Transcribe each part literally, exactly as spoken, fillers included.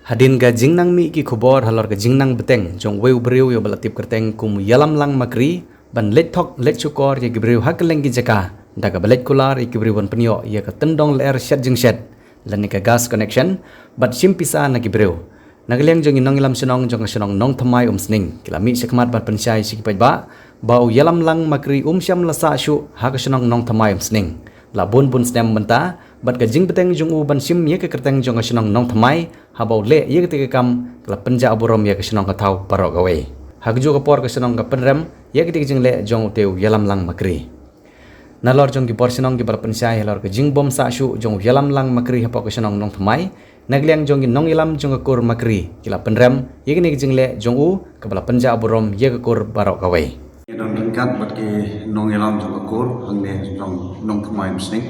Hadien ka jingnang mih ki khubor halor ka jingnang bteng jong uwei u briew ïa uba la tip kyrteng kum u Ïalamlang Makri ban leit thok leit shukor ïa ki briew ha kylleng ki jaka da kaba leit kular ïa ki briew ban pynïoh ïa ka tyndong lyer shet jingshet lane ka gas connection bad shim pisa na ki briew. Na ka liang jong ki nongïalam shnong jong ka shnong Nongthymmai Umsning ki la mih shakhmat ban pynshai sha ki paidbah ba u Ïalamlang Makri um shym la sah shuh ha ka shnong Nongthymmai Umsning la bun bun snem mynta, bad ka jingbteng jong u ban shim ïa ka kyrteng jong ka shnong Nongthymmai haba u leh ïa kata ka kam ka la pynjah burom ïa ka shnong ka thaw baroh kawei. Ha kajuh ka por ka shnong ka pynrem ïa kata ka jingleh jong utei u Ïalamlang Makri. Nalor jong ki bor shnong kiba la pynshai halor ka jingbym sah shuh jong u Ïalamlang Makri hapoh ka shnong Nongthymmai, na ka liang jong ki nongïalam jong ka kur Makri ki la pynrem ïa kane ka jingleh jong u kaba la pynjah burom ïa ka kur baroh kawei. Ngi don ryngkat bad ki nongïalam jong ka kur hangne jong Nongthymmai Umsning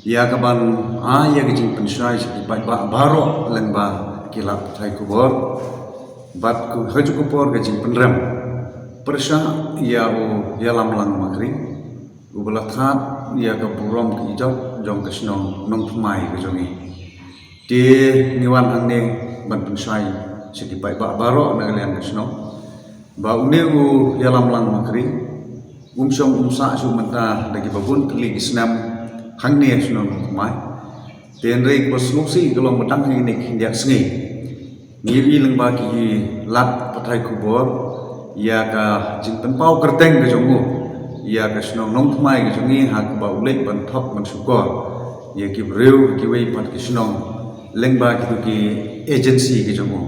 ïa kaban ai ïa ka jingpynshai sha ki paidbah baroh lyngba ki lad pathai khubor bad ka, ha kajuh ka por ka jingpynrem pyrshah ïa u Ïalamlang Makri uba la thad ïa ka burom ka ijot jong ka shnong Nongthymmai ka jong ngi. Te ngi wan hangne ban pynshai sha ki paidbah baroh na ka liang ka shnong ba une u Ïalamlang Makri um shym um sah shuh mynta da kiba bun tylli ki snem hangne ha shnong Nongthymmai. Te hynrei kaba sngewsih ka long ba dang ha kine ki khyndiat sngi ngi ïohi lyngba ki lad pathai khubor ïa ka jingpynpaw kyrteng ka jong u ïa ka shnong Nongthymmai ka jong ngi ha kaba u leit ban thok ban shukor ïa ki briew kiwei pat ki shnong lyngba kitu ki agency ki jong u.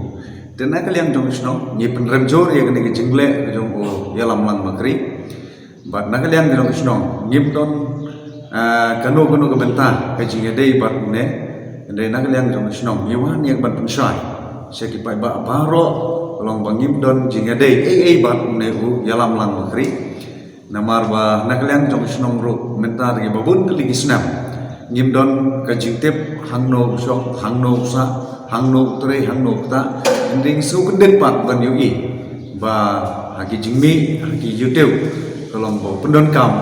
Te na ka liang jong ka shnong ngi pynrem jur ïa kane ka jingleh ka jong u Ïalamlang Makri. Bad na ka liang ka jong ka shnong ngim don, ah, kano kano ka bynta ka jingïadei bad une. Hynrei na ka liang ka jong ka shnong ngi wan ïa ban pynshai sha ki paidbah baroh ka long ba ngim don jingïadei ei ei bad une u Ïalamlang Makri. Namar ba na ka liang jong ka shnong ruh mynta da kiba bun tylli ki snem ngim don ka jingtip hangno u shong, hangno u sah, hangno u trei, hangno u ktah. Hynrei ngi sngewkyndit pat ban ïohi ba ha ki jingmih ha ki YouTube ka long ba u pyndonkam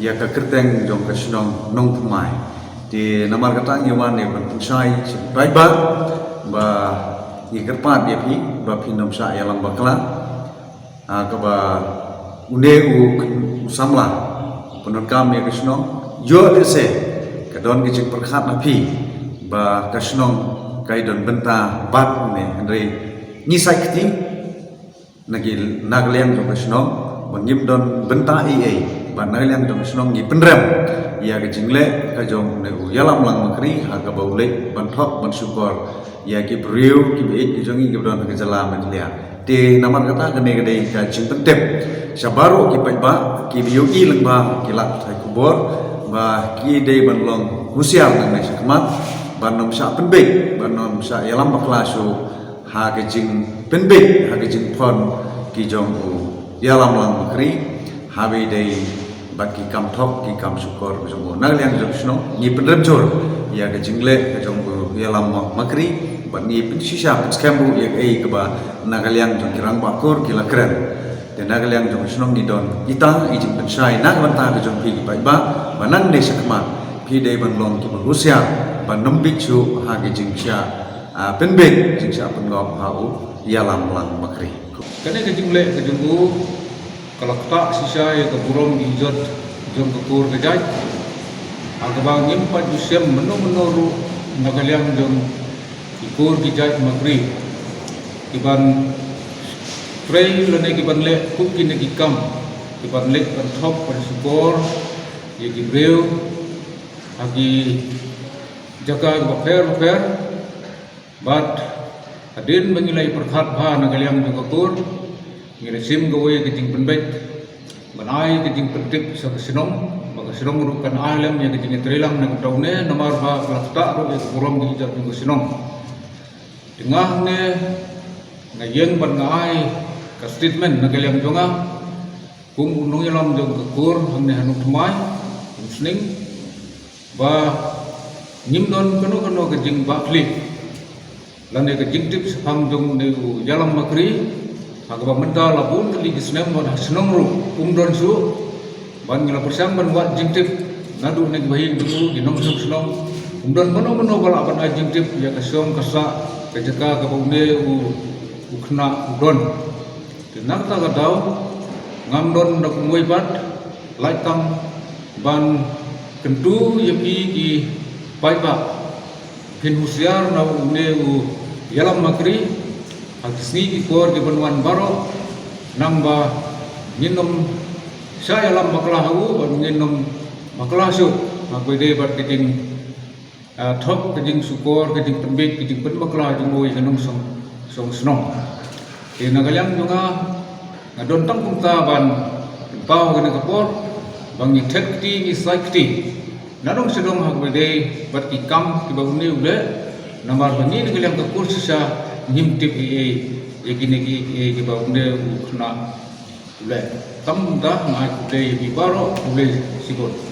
ïa ka kyrteng jong ka shnong Nongthymmai. Te namar kata ngi wan ïa ban pynshai sha ki paidbah ba ngi kyrpad ïa phi ba phin ym shah ïalam bakla. Ah, kaba une u, u samla u pyndonkam ïa ka shnong ïoh lehse ka don ka jingpyrkhat na phi ba ka shnong ka ïadon bynta bad une. Hynrei ngi sait kti na ki, na ka liang jong ka shnong ba ngim don bynta ei ei bad na ka liang jong ka shnong ngi pynrem ïa ka jingleh ka jong une u Ïalamlang Makri ha kaba u leit ban thok ban shukor ïa ki briew kiba ïeit ki jong ngi kiba don ha ka jylla Meghalaya. Te namar kata kane ka dei ka jingpyntip sha baroh ki paidbah kiba ïohi lyngba ki lad pathai khubor ba ki dei ban long husiar nangne shakhmat ban ym shah pynbeit, ban ym shah ïalam bakla shuh ha ka jingpynbeit ha ka jingphon ki jong u Ïalamlang Makri haba ïadei bad ki kam thok ki kam shukor ka jong u. Na ka liang jong ka shnong ngi pynrem jur ïa ka jingleh ka jong u Ïalamlang Makri bad ngi pynshisha pynskhem ruh ïa kaei kaba na ka liang jong ki rangbah kur ki la kren. Te na ka liang jong ka shnong ngi don kita i jingpynshai na ka bynta ka jong phi ki paidbah ba nangne shakhmat phi dei ban long kiba husiar ban ym beit shuh ha ka jingshah, ah, pynbeit, jingshah pynngop ha u Ïalamlang Makri. Kane ka jingleh ka jong u ka la ktah shisha ïa ka burom ijot jong ka kur ka jait. Ha kaba ngim pat ju shem mynno mynno ruh na ka liang jong ki kur ki jait Makri kiban trei lane kiban leh kum kine ki kam kiban leit ban thok ban shukor ïa ki briew ha ki jaka kiba pher bapher. Bad hadien ba ngi la ïa pyrkhat bha na ka liang jong ka kur ngi la shim kawei ka jingpynbeit ban ai ka jingpyntip sha ka shnong ba ka shnong ruh kan ai lem ïa ka jingïatreilang na ka bynta une namar ba ka la ktah ruh ïa ka burom ka ijot jong ka shnong. Te nga hangne nga ïeng bad nga ai ka statement na ka liang jong nga kum u nongïalam jong ka kur hangne ha Nongthymmai Umsning ba ngim don kano kano ka jingbakla lane ka jingtip shaphang jong une u Ïalam Makri ha kaba mynta la bun tylli ki snem bad ha shnong ruh um don shuh. Bad ngi la pyrshang ban wad jingtip naduh na ki bahaïing jong u, ki nongshong shnong, um don mano mano ba lah ban ai jingtip ïa ka shong ka sah ka jaka kaba une u, u khynnah u don. Te na kata ka daw ngam don da kumwei pat, lait tang ban kyntu ïa phi ki paidbah, phin husiar na une u ïalam makri ha ki sngi ki por ki ban wan baroh, nang ba ngin ym shah ïalam bakla ha u, ba ngin ym bakla shuh ha kaba ïadei bad ka jing, ah, thok, ka jingshukor, ka jingpynbeit, ka jingpynbakla jong u ïa ka nongshong, shong shnong. Te na ka liang jong nga, nga don tang kumta ban pynpaw ha kane ka por ba ngi thet kti, ngi sait kti na dong sha dong ha kaba ïadei bad ki kam kiba une u leh, namar ba ngi na ka liang ka kur shisha ngim tip ei ei ïa kine kiei kiei kiba une u khynnah u leh. Tang kumta nga ai khublei ïa phi baroh, khublei shibun.